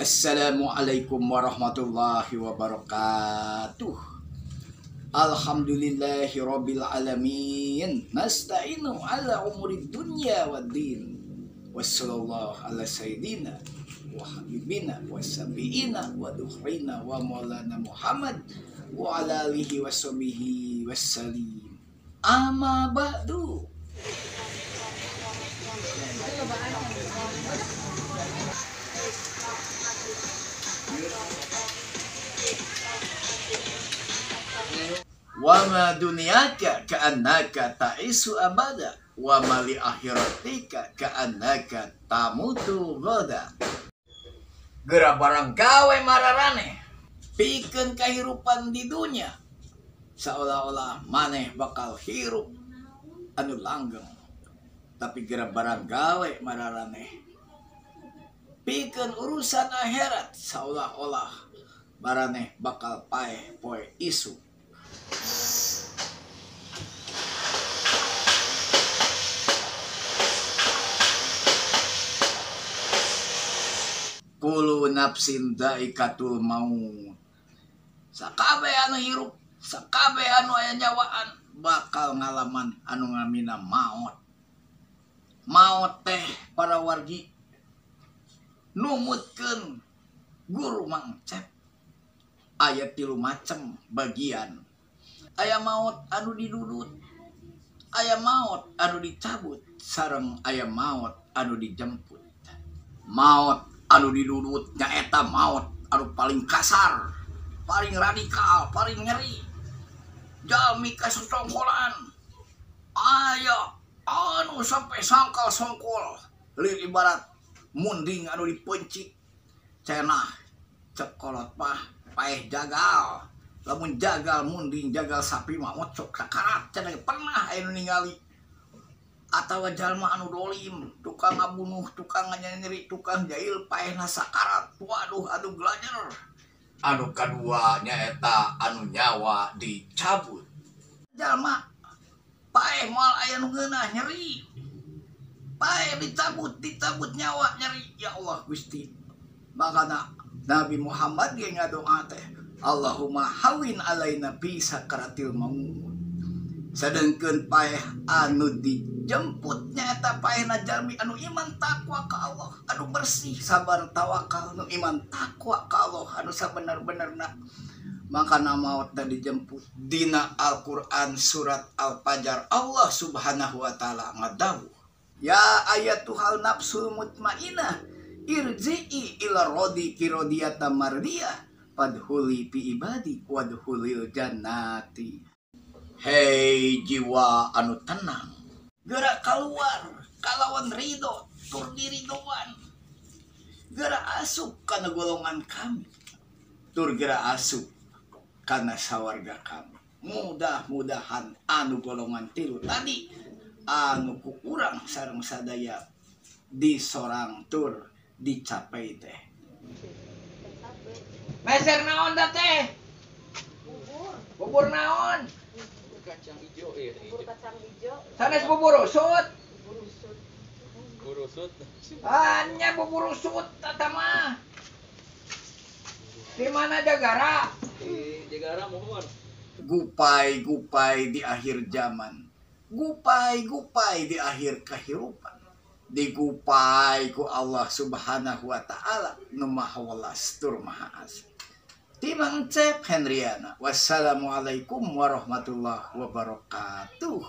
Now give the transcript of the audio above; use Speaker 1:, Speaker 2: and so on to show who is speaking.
Speaker 1: Assalamualaikum warahmatullahi wabarakatuh. Alhamdulillahi rabbil alamin. Nasta'inu ala umuri dunya waddin. Wassallallahu ala sayyidina wa habibina wa sabiina wa duhrina wa maulana Muhammad wa ala alihi wa sahbihi wassalim. Amma ba'du. Wa ma dunyaka ka'annaka ta'isu abada wa ma li akhiratika ka'annaka tamutu gada. Geura barang gawe mararane pikeun kahirupan di dunya seolah-olah maneh bakal hirup anu langgeng, tapi geura barang gawe mararane pikeun urusan akhirat seolah-olah maraneh bakal paeh poe isuk. Kulu nafsin dhaikatul maut. Sakabeh anu hirup, sakabeh anu aya nyawaan bakal ngalaman anu ngamina maot. Maot teh para wargi numutkeun guru Mang Cep aya 3 macam bagian. Aya maot anu didudut, aya maot anu dicabut, sareng aya maot anu dijemput. Maot anu didudut nyaeta maot anu paling kasar, paling radikal, paling ngeri. Jalmi kasocongkolan aya anu sampai sangkal songkol, lir ibarat munding anu dipencit cenah cekolot mah paeh jagal. Lamun jagal munding jagal sapi mah mocok sakarat cenah pernah aya nu ningali. Atawa jalma anu dolim, tukang ngabunuh, tukang nganyeri, tukang jail paehna sakarat. Waduh anu glajer. Anu kadua nyaeta anu nyawa dicabut. Jalma paeh moal aya nu ngeunah nyeri. Paeh dicabut, dicabut nyawa nyeri. Ya Allah Gusti. Makana Nabi Muhammad ge ngadoa teh, Allahumma hawin alaina fi sakaratil maut. Sedengkeun paeh anu dijemput nyaeta paehna jalmi anu iman takwa ka Allah, anu bersih sabar tawakal, anu iman takwa ka Allah anu sabener-benerna. Makana maot da dijemput dina Al-Qur'an surat Al-Fajar Allah Subhanahu wa taala ngadawuh, ya ayatuhal nafsul mutmainah irji'i ila rabbiki radiyatan mardiyah fadkhuli fi ibadi wadkhulil jannati. Hei jiwa anu tenang, gerak keluar kalawan ridho tur diridoan, gerak asup kana golongan kami tur gerak asup kana sawarga kami. Mudah-mudahan anu golongan 3 tadi anu ku urang sareng sadaya disorang tur dicapai teh. Meser naon da teh?
Speaker 2: Bubur.
Speaker 1: Bubur naon?
Speaker 3: Kacang hijau ya.
Speaker 2: Bubur kacang hijau.
Speaker 1: Sanes bubur usut.
Speaker 2: Bubur usut.
Speaker 3: Bubur usut.
Speaker 1: Hanya bubur usut eta mah. Di mana Jagara?
Speaker 3: Di Jagara mohon.
Speaker 1: Gupai-gupai di akhir zaman. Gupai-gupai di akhir kehidupan. Digupai ku Allah Subhanahu wa taala nu maha welas tur maha asih. Timang Cep Henriana. Wassalamualaikum warahmatullahi wabarakatuh.